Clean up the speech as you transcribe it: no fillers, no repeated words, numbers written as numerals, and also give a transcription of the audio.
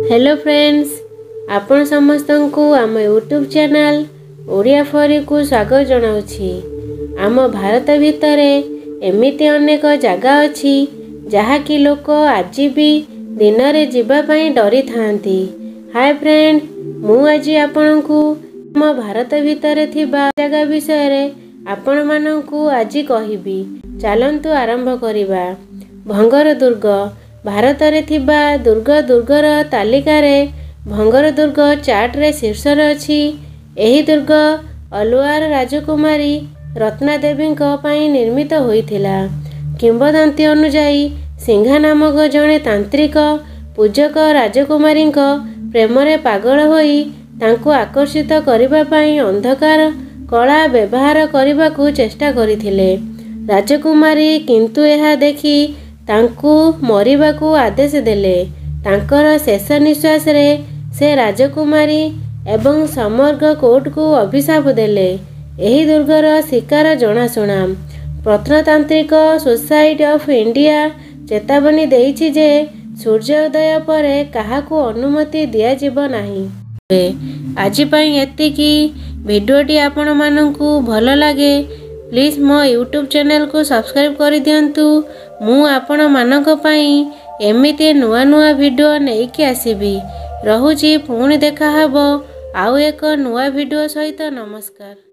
Hello friends, ଆପଣ ସମସ୍ତଙ୍କୁ ଆମ ୟୁଟ୍ୟୁବ୍ ଚ୍ୟାନେଲ୍ ଓଡ଼ିଆ ଫରିକୁ ସ୍ୱାଗତ ଜଣାଉଛି। ଆମ ଭାରତ ଭିତରେ ଏମିତି ଅନେକ ଜାଗା ଅଛି, ଯାହାକି ଲୋକ ଆଜି ବି ଦିନରେ ଯିବା ପାଇଁ ଡରିଥାନ୍ତି। ହାଏ ଫ୍ରେଣ୍ଡ, ମୁଁ ଆଜି ଆପଣଙ୍କୁ ଆମ ଭାରତ ଭିତରେ ଥିବା ଜାଗା ବିଷୟରେ ଆପଣମାନଙ୍କୁ ଆଜି କହିବି। ଚାଲନ୍ତୁ ଆରମ୍ଭ କରିବା। ଭଙ୍ଗର ଦୁର୍ଗ। ଭାରତରେ ଥିବା ଦୁର୍ଗର ତାଲିକାରେ ଭଙ୍ଗର ଦୁର୍ଗ ଚାର୍ଟରେ ଶୀର୍ଷରେ ଅଛି। ଏହି ଦୁର୍ଗ ଅଲୱାର ରାଜକୁମାରୀ ରତ୍ନା ଦେବୀଙ୍କ ପାଇଁ ନିର୍ମିତ ହୋଇଥିଲା। କିମ୍ବଦନ୍ତୀ ଅନୁଯାୟୀ, ସିଂହା ନାମକ ଜଣେ ତାନ୍ତ୍ରିକ ପୂଜକ ରାଜକୁମାରୀଙ୍କ ପ୍ରେମରେ ପାଗଳ ହୋଇ ତାଙ୍କୁ ଆକର୍ଷିତ କରିବା ପାଇଁ ଅନ୍ଧକାର କଳା ବ୍ୟବହାର କରିବାକୁ ଚେଷ୍ଟା କରିଥିଲେ। ରାଜକୁମାରୀ କିନ୍ତୁ ଏହା ଦେଖି ତାଙ୍କୁ ମରିବାକୁ ଆଦେଶ ଦେଲେ। ତାଙ୍କର ଶେଷ ନିଶ୍ୱାସରେ ସେ ରାଜକୁମାରୀ ଏବଂ ସମଗ୍ର କୋର୍ଟକୁ ଅଭିଶାପ ଦେଲେ। ଏହି ଦୁର୍ଗର ଶିକାର ଜଣାଶୁଣା। ପ୍ରତ୍ନତାନ୍ତ୍ରିକ ସୋସାଇଟି ଅଫ୍ ଇଣ୍ଡିଆ ଚେତାବନୀ ଦେଇଛି ଯେ ସୂର୍ଯ୍ୟୋଦୟ ପରେ କାହାକୁ ଅନୁମତି ଦିଆଯିବ ନାହିଁ। ଆଜି ପାଇଁ ଏତିକି। ଭିଡ଼ିଓଟି ଆପଣମାନଙ୍କୁ ଭଲ ଲାଗେ, ପ୍ଲିଜ୍ ମୋ ୟୁଟ୍ୟୁବ୍ ଚ୍ୟାନେଲକୁ ସବସ୍କ୍ରାଇବ୍ କରିଦିଅନ୍ତୁ। ମୁଁ ଆପଣମାନଙ୍କ ପାଇଁ ଏମିତି ନୂଆ ନୂଆ ଭିଡ଼ିଓ ନେଇକି ଆସିବି। ରହୁଛି, ପୁଣି ଦେଖାହବ ଆଉ ଏକ ନୂଆ ଭିଡ଼ିଓ ସହିତ। ନମସ୍କାର।